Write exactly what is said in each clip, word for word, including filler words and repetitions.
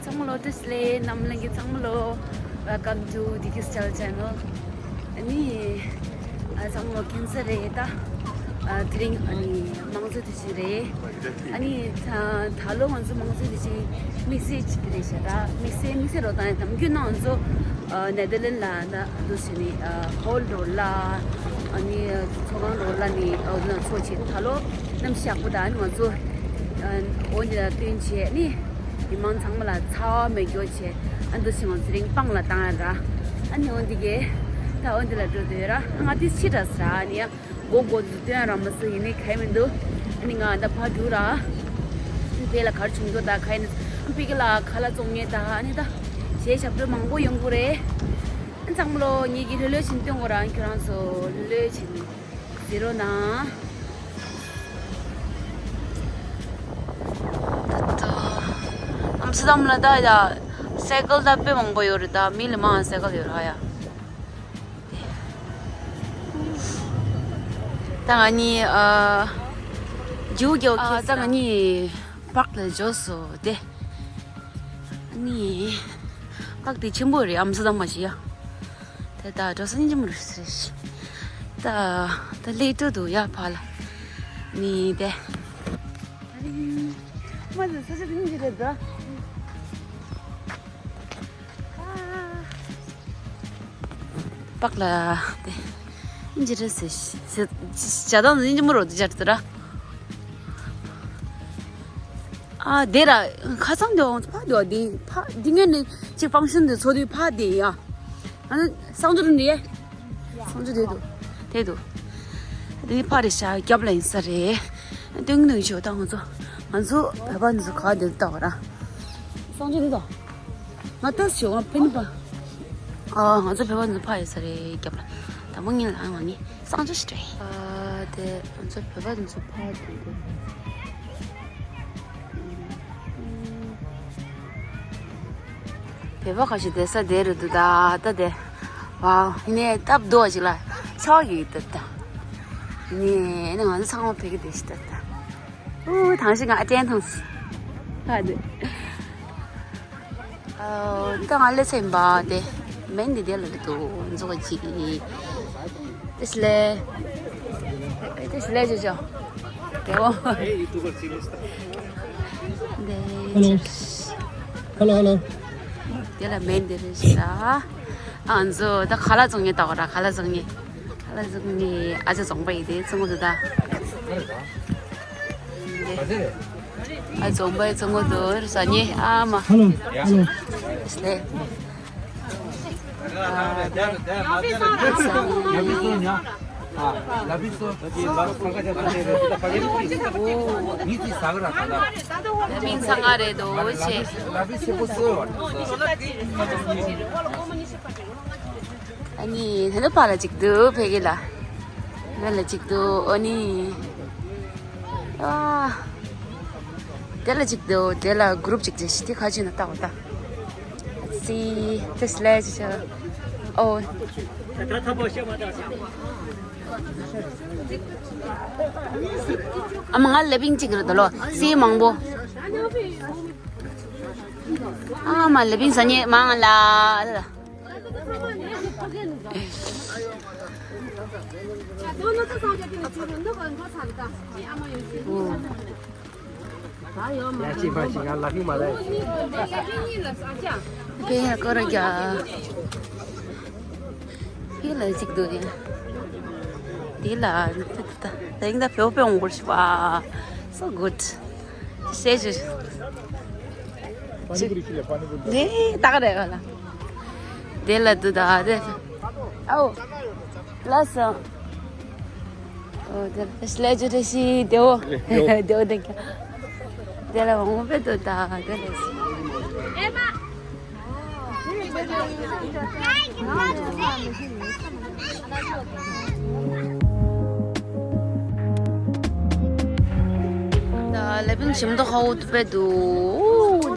ཚང་མ་ལོ་བཀྲ་ཤིས་བདེ་ལེགས། ནམ་ལངས་ཀྱི་ཚང་མ་ལོ། Welcome to Digi's Style Channel. ཨ་ནི་ཨ་ཚང་མ་ལོ་ཁྱེད་ཚོ་རེད་ད། ཨ་དེ་རིང་ཨ་ནི་དམངས་གཙོའི་དུས་ཆེན་རེད། ཨ་ནི་ད་ད་ལོ་ང་ཚོ་དམངས་གཙོའི་དུས་ཆེན་དམིགས་བསལ་གཅིག་རེད་ཤག་ར། དམིགས་བསལ་དམིགས་བསལ་རོ་དང་ནམ་རྒྱུན་ནང་ང་ཚོ་ཨ་ནེ་དར་ལན་ལ་ད་འདུག་བྱས་ནས་ཨ་ཧོལ་རོ་ལ་ཨ་ནི་ཚོགས་ཁང་རོ་ལ་ནི་ཨ་ནི་ཚོགས་བྱས། ད་ལོ་གནམ་གཤིས་ཡག་པོ་དང་ང་ཚོ་ཨ་འོ་འདི་ལ་བསྟུན་བྱས་ནི། མི་མང་ཚང་མ་ལ་ཚ་བ་མེད་རྒྱུ་བྱས། ཨ་འདུག་བྱས་ང་ཚོ་རིང་སྤང་ལ་བཏང་ཡ་ར། ཨ་ནི་འོ་འདི་གས་ད་འོ་འདི་ལ་འགྲོ་འདོད་ར། ང་དེ་ཕྱི་དྲགས་ར། ཨ་ནི་ཡ་མགོ་མགོ་འཛུགས་སྟོན་ར་མ་སུ་ཡིན་ནི་གའི་མི་འདུག་ཨ་ནི་ང་ད་ཕར་འགྲོ་ར། ཨ་ནི་དེ་ལ་གར་བྱུང་འགྲོ་ད་གའི་ནི་ཨ་ཕི་གི་ལ་ཁ་ལག་བཙོང་མཁན་ད་ཨ་ནི་ད་གཞས་ཞབས་བྲོ་མང་པོ་ཡོང་གི་རེད། ཨ་ཚང་མ་ལོ་ངེད་ཀྱི་ལྷོད་ལྷོད་བྱས་ནས་སྟོན་དགོས་ར། ཁྱོད་རང་ཚོ་ལྷོད་ལྷོད་བྱས་ནས། ཟེར་རོ་ན། ད་ལྟ་ཨམ་སི་ཏམ་ལ་ད་ཡ་སའི་ཀལ་ད་དཔེ་མང་པོ་ཡོད་རེད། ད་མི་ལ་མང་སའི་ཀལ་ཡོད་ར་ཡ། ད་ང་གཉིས་ཨ་ཇུ་རྒྱག་ཨ་ཁེ་ད་ང་གཉིས་པཱག་ལ་འབྱོར་སོང་སྟེ། ཨ་ནི་པཱག་དེ་ཆེན་པོ་རེད། ཨམ་སི་ཏམ་མ་ཞིག་ཡ། དེ་ད་འགྲོ་ས་སྙིང་རྗེ་མོ་རེད་ཟེར་ཞིག་ད་ད་ལེགས་འགྲོ་འདུག་ཡ་ཕ་ལ། ནི་དེ། མ་ཟད་ས་ཆ་དེ་སྙིང་རྗེ་རེད་ད། པཱག་ལ་དེ་སྙིང་རྗེ་རེད་ཟེར་ཞིག་ཇ་དང་སྙིང་རྗེ་མོ་རོ་དེ་ཇ་དེ་ར། ཨ་དེ་ར་ཁ་སང་དེ་འོང་ཕ་དེ་འོ་དེ་ཕ་དེ་ངས་ནི་ཅིག་ཕང་ཤན་དེ་ཚོ་དུས་ཕ་དེ་ཡ། ཨ་ནི་གསང་སྤྱོད་རིན་རེད། གསང་སྤྱོད་དེ་འདུག་དེ་འདུག་དེ་ཕ་རེད་ཤག་རྒྱབ་ལ་ཡིན་ས་རེད། སྟོན་གྱི་ཆོག་ད་ང་ཚོ་ང་ཚོ་བོད་པ་འདི་ཚོ་ག་དེ་ལྟ་བ་ར། གསང་སྤྱོད་དེ་དང་། ང་ལྟ་ཞོག་ང་ཕན་པ། ཨ་ང་ཚོ་བོད་པ་འདི་ཚོ་ཕ་ཡོད་ས་རེད་རྒྱབ་ལ། དང་པོ་ངས་ལ་ང་ནི་གསང་སྤྱོད་ཞིག་རེད། ཨ་དེ་ང་ཚོ་བོད་པ་འདི་ཚོ་ཕ་དེ་འདུག་བོད་པ་ཁ་ཤས་བསྡད་ས་དེ་རུ་འདུག་ད་ལྟ་དེ། ཝའོ། ཡིན་ནའི་སྟབས་བདེ་བ་ཞིག་ལ་ཆགས་ཡོད་ད་ལྟ། ཡིན་ནའི་ང་ཚོ་ཚང་མ་ཕ་གི་བསྡད་ཤག་ད་ལྟ། ཨུ་ཐང་ཞིག་ང་ཨ་ཅན་ཐང་། ཧ་དེ། ཨོ་ད་ང་ལས་ཚེ་ཡིན་པ་དེ། མེན་དེ་དེ་ལ་འདུག་འཛུགས་ཅིག་དེ་སླེ། དེ་སླེ་ཅོ་ཅོ། དེ་འོ། དེ། Hello. Hello, hello. དེ་ལ་མེན་དེ་རེད་ཤག་ཨ་ཚོ་ད་ཁ་ལག་བཙོང་མཁན་ལྟ་གོ་ར། ཁ་ལག་བཙོང་མཁན། ཁ་ལག་བཙོང་མཁན་ཨ་ཅག་བཙོང་པ་ཡིན་དེ་བཙོང་གོ་འདུག་ད། ཨ་བཙོང་པ་བཙོང་གོ་འདུག་ཟ་ཉེ་ཨ་མ། Hello. Hello. སླེ། ལ་མིན་ཚང་ང་རེད་དོ་ཆེ། ཨ་ནི་ད་ནི་ཕ་ལ་ཅིག་འདུག་ཕ་གི་ལ། ང་ལ་ཅིག་འདུག་ཨ་ནི། ཨ། དེ་ལ་ཅིག་འདུག་དེ་ལ་གུ་རུབ་ཅིག་བྱས་ཤིག་དེ་ཁ་ཆུ་ན་ལྟ་བ་ལྟ། སི། དེ་སླེ་ཅི་ཆ། ཨོ། ཨ་མ་ང་ལེ་པིང་ཅིག་རེད་དོ་ལོ། སི་མང་པོ། ཨ་མ་ལེ་པིང་ཟ་ཉེ་མང་ལ། དེ་ཡང་ཀོ་ར་རྒྱ། དེ་ལ་གཅིག་འདུག་ཡ། དེ་ལ་དེ་ད་ད་ཡིན་ད་ཕེའོ་ཕེའོ་འོང་གོ་ཤི་བ། So good. ཤེས་ཞུ། ནེ་ད་ག་རེ་ག་ལ། དེ་ལ་དུ་ད་དེ། ཨའོ། ལགས་སོ། ཨོ་དེ་ལ་ཤི་ལེ་ཇུ་རེ་ཤི་དེའོ། དེའོ་དེ་ག་དེ་ལ་འོང་པེ་དུ་ད་དེ་ལ་ཤི། ད་ལེ་པིན་ཞིམ་མདོག་ཁ་བོ་དུ་པེ་དུ།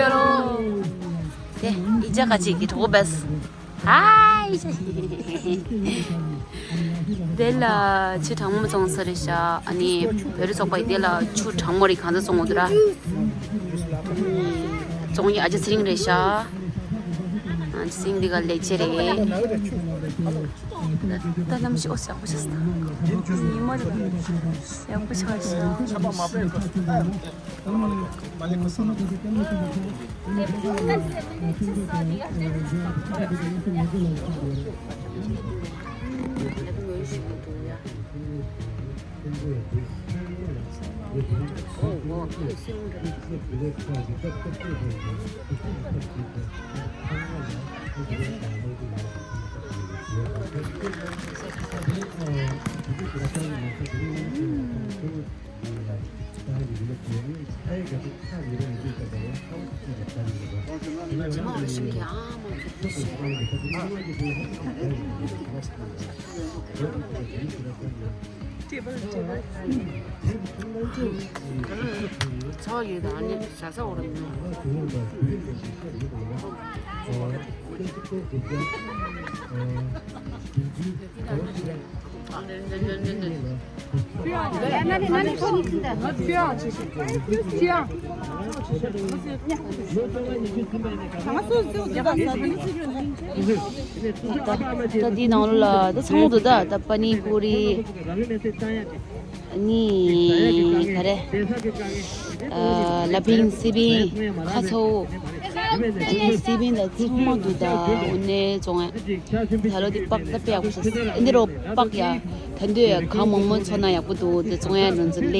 ཡོད་རོ། དེ་ཨི་ཅག་ག་ཅིག་གི་གྲོགས་པོ་བས། ཧའི། དེ་ལ་ཆུ་གྲང་མོ་བཙོང་ས་རེད་ཤག་ཨ་ནི་བོད་རིགས་ཚོགས་པ་ཡིས་དེ་ལ་ཆུ་གྲང་མོ་རེ་གང་ཚ་བཙོང་འོང་དུ་ར། བཙོང་ཡི་ཨ་ཅག་ཚེ་རིང་རེད་ཤག་ཨ་ཅག་ཚེ་རིང་འདི་ག་ལས་བྱེད་རེད། ད་ནམ་ཞིག་ཨོ་ཡག་པོ་ཤག་ས། ཉི་མ་རེད། ཡག་པོ་ཤག་ཤག་ཚོགས་ཡོད་དང་ནི་བྱ་ས་འོར་མིན། ད་འདི་ནང་ལོགས་ལ་ད་ཚང་མ་འདུག་ད་ད་པ་ནི་པུ་རི། ནི་ག་རེ། ཨ་ལ་ཕིང་སི་པིང་ཁ་ཚོ། ཨ་ནི་སི་པིང་དང་ཚང་མ་འདུག་ད་འོ་ནས་བཙོང་ཡ། ད་ལོ་དེ་པགས་ད་དཔེ་ཡག་པོ་ཤག་འདི་རོ་པགས་ཡ། ད་འདོད་ཡ་གང་མང་མང་ཚོ་ན་ཡག་པོ་འདུག་དེ་བཙོང་ཡ་ནོར་འཛིན་ལས།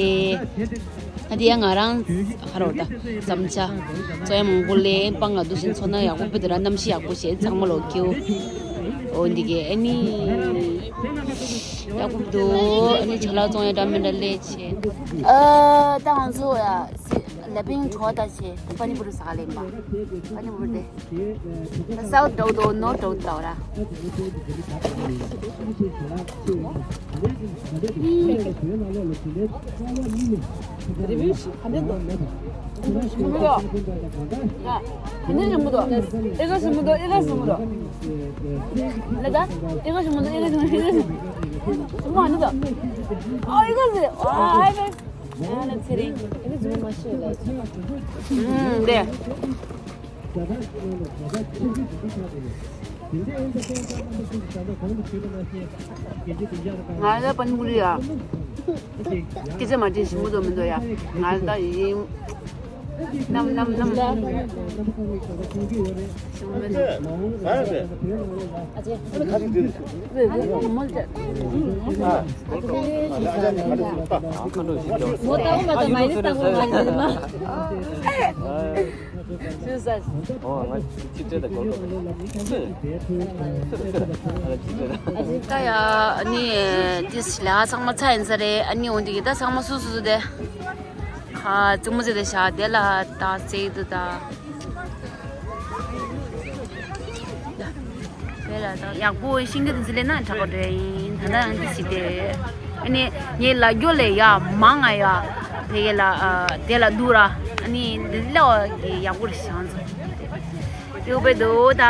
ཨ་དེ་ཡ་ང་རང་ཧ་རོ་ད་བརྩམ་བྱ། བཙོང་ཡ་མང་པོ་ལས་པགས་ང་འདུག་བཞིན་ཚོ་ན་ཡག་པོ་དཔེ་དེ་ར་གནམ་གཤིས་ཡག་པོ་བྱས་ཚང་མ་ལོ་ཁྱེའུ། འོ་འདི་གས་ཨ་ནི། ཡག་པོ་འདུག་ཨ་ནི་ཇ་ལག་བཙོང་ཡ་འདྲ་མི་འདྲ་ལས་བྱས། ཨ་ད་ང་ཚོ་ཡ་སི་ལ་ཕིང་གྲོ་ད་བྱས་པ་ནི་པུ་རི་ཟ་ག་ལེན་པ། པ་ནི་པུ་རི་དེ་སའུ་ཏོག་ཏོག་ནོ་ཏོག་ཏོག་ར། རི་བོའི་ག་འདྲ་འདུག་ག་འདྲ་ཞིམ་པོ་འདུག་ཨེ་ག་ཞིམ་པོ་འདུག་ཨེ་ག་ཞིམ་པོ་འདུག་ལ་ད་ཨེ་ག་ཞིམ་པོ་འདུག་ཨེ་ག་ཞིམ་པོ་ཨེ་ག་ཞིམ་པོ་ཨ་ཨེ་ག་ཟེ་ཨ་ཨེ་ག་ཨ་ལ་ཚེ་རིང་ཨེ་ག་ཞིམ་པོ་མ་ཤེས་ལ་ཨུམ་དེ། ང་ལ་པན་པུ་རི་ཡ། སྐད་ཆ་མ་དྲིས་ཞིམ་པོ་འདུག་མི་འདུག་ཡ། ང་ལ་ད་ཡིན། ནམ་ནམ་ནམ། ཞིམ་པོ་མི་འདུག་ད་ཡ་ཨ་ནི་ཏིས་ལ་ཚང་མ་ཚ་ཡིན་ས་རེད། ཨ་ནི་འོན་ཏེ་ད་ཚང་མ་སུ་སུ་སུ་དེ་ཁ་ཙི་མོ་ཙི་དེ་ཤ་དེ་ལ་ད་ཙེ་དུ་ད། ཡག་པོ་ཤིང་གི་དུ་ལས་ན་དྲག་པ་འདྲ་ཡིན། ད་ལྟ་ཡང་དེ་ཞིག་དེ་ཨ་ནི་ངའི་ལ་རྒྱོ་ལས་ཡ་མང་ང་ཡ་དེ་ག་ལ་དེ་ལ་འདུག་ར། ཨ་ནི་འདི་ལ་ཡག་པོ་རེད་ཤང་ཚོ་ཡོད་པའི་འདུག་ད།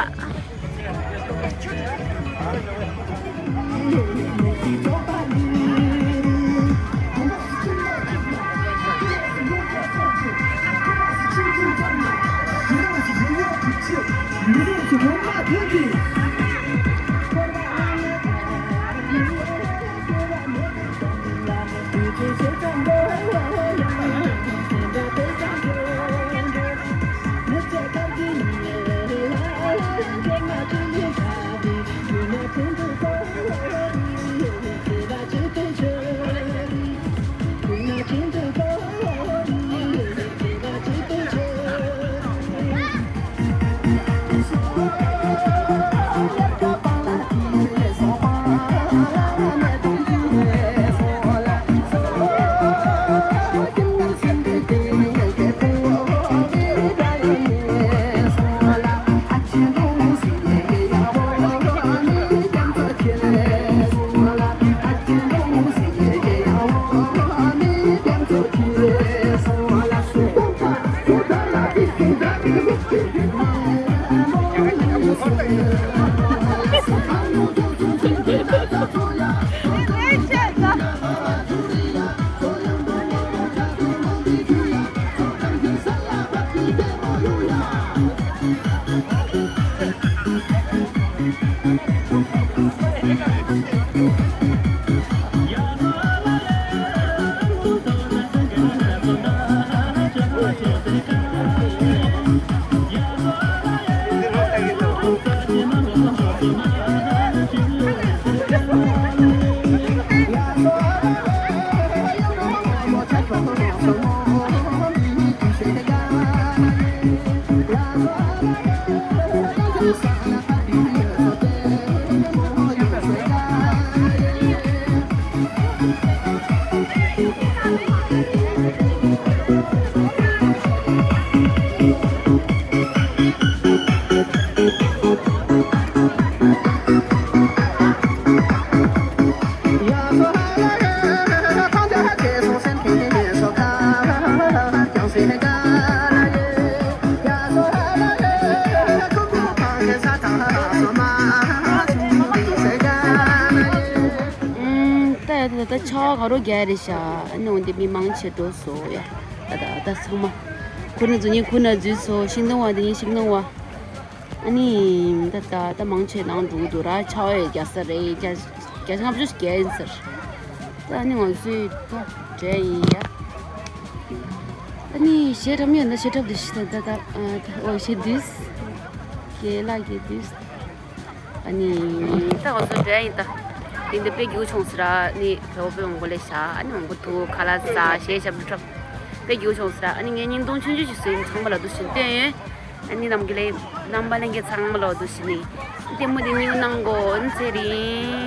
ཨུམ། ད་ཡ་ད་ད་ཆར་པ་ག་རོ་རྒྱག་རེད་ཤག་ཨ་ནི་འོན་ཏེ་མི་མང་ཆེ་འགྲོ་སོང་ཡ། ད་ད་ད་ཚང་མ། ཁོ་ན་འཛུལ་ནི་ཁོ་ན་འཛུལ་སོང་། ཤིང་སྡོང་བ་དེ་ནི་ཤིང་སྡོང་བ། ཨ་ནི་ད་ད་ད་མང་ཆེ་ནང་འགྲོ་གི་འདུག་ར། ཆར་པ་ཡ་རྒྱག་ས་རེད། བརྒྱ་བརྒྱ་ཆ་ལྔ་བཅུ་ཞིག་རྒྱག་ཡིན་ཟེར། ད་ཨ་ནི་ང་ཚོས་ད་འདྲ་ཡིན་ཡ། ཨ་ནི་གཞས་འཁྲབ་ཡོད་ན་གཞས་འཁྲབ་དེ་ཤི་ད་ད་ད་ཨ་ད་འོ་གཞས་དུས། རྒན་ལགས་ཀྱི་དུས། ཨ་ནི་ད་ང་ཚོ་འདྲ་ཡིན་ད། དེ་འདི་དཔེ་སྐྱིད་པོ་བྱུང་ཟེར་ཨ་ནི་བེའུ་དཔེ་མང་པོ་སླེབས་ཤག་ཨ་ནི་མང་པོ་འདུག་ཁ་ལག་ཟ་གཞས་ཞབས་བྲོ་འཁྲབ། དཔེ་སྐྱིད་པོ་བྱུང་ཟེར་ཨ་ནི་ངས་བརྙན་ཐུང་ཆུང་ཆུང་ཞིག་བཟོས་ཡིན། ཚང་མ་ལ་འདུག་བཞིན་སྟོན་ཡོད། ཨ་ནི་རྣམ་རྒྱལ་ལ་རྣམ་པ་ལྷན་རྒྱས་ཚང་མ་ལ་འདུག་བཞིན་ནི། ལྟད་མོ་དེ་ཉིད་གནང་དགོས་ཨ་ནི་ཚེ་རིང་།